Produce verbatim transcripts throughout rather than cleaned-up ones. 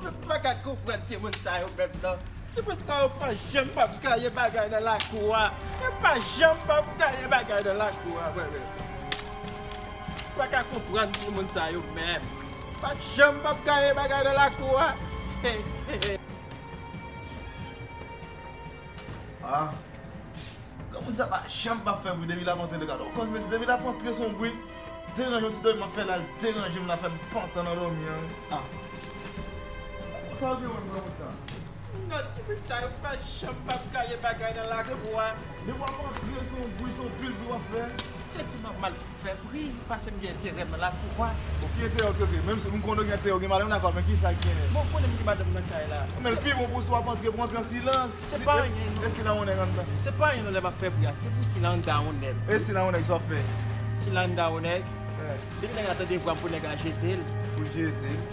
Mwen pa ka konprann timoun sa yo menm non. Timoun sa yo pa janm p ap gaye bagay nan lakou a. Yo pa janm p ap gaye bagay nan lakou a, mwen menm. Mwen pa ka konprann timoun sa yo menm. Pa janm p ap gaye bagay nan lakou a. He, he, he. Ah. Granmoun sa pa janm pa fè bri depi l ap antre nan kado. Kòz mesye, depi l ap antre se yon bri. Deranje yon ti dòmi m ap fè la, l deranje m la, fè m pantan nan dòmi an. Ah. Sa w gen menm granmoun sa? Non, timoun sa yo pa janm p ap gaye bagay nan lakou a. Depi w ap antre se yon bri, se yon pil bri w ap fè. Se pi nòmal pou m fè bri, paske m gen enterè m nan lakou a. Bon, ki enterè w trete? Menm si m konnen w gen enterè, w gen madanm nan, men kisa k genyen? Bon, konnen m gen madanm nan kay la. Men l pi bon pou sa w ap antre, pou w antre an silans. Se pa anyen non. Èske la yon nèg anndan? Se pa anyen non lè m ap fè bri a, se pou si l anndan yon nèg. E si l anndan yon nèg, sa w ap fè? Si l anndan yon nèg, depi nèg la tande vwa m pou nèg la jete l. Pou l jete l.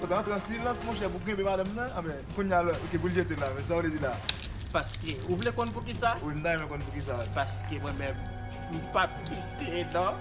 Ou ta antre an silans, monchè, pou kenbe madanm nan. Anben, kounye a la, ok, pou l jete l la, men sa w vle di la? Paske, ou vle konn poukisa? Wi, m ta renmen konn poukisa. Paske mwen menm, m p ap kite non.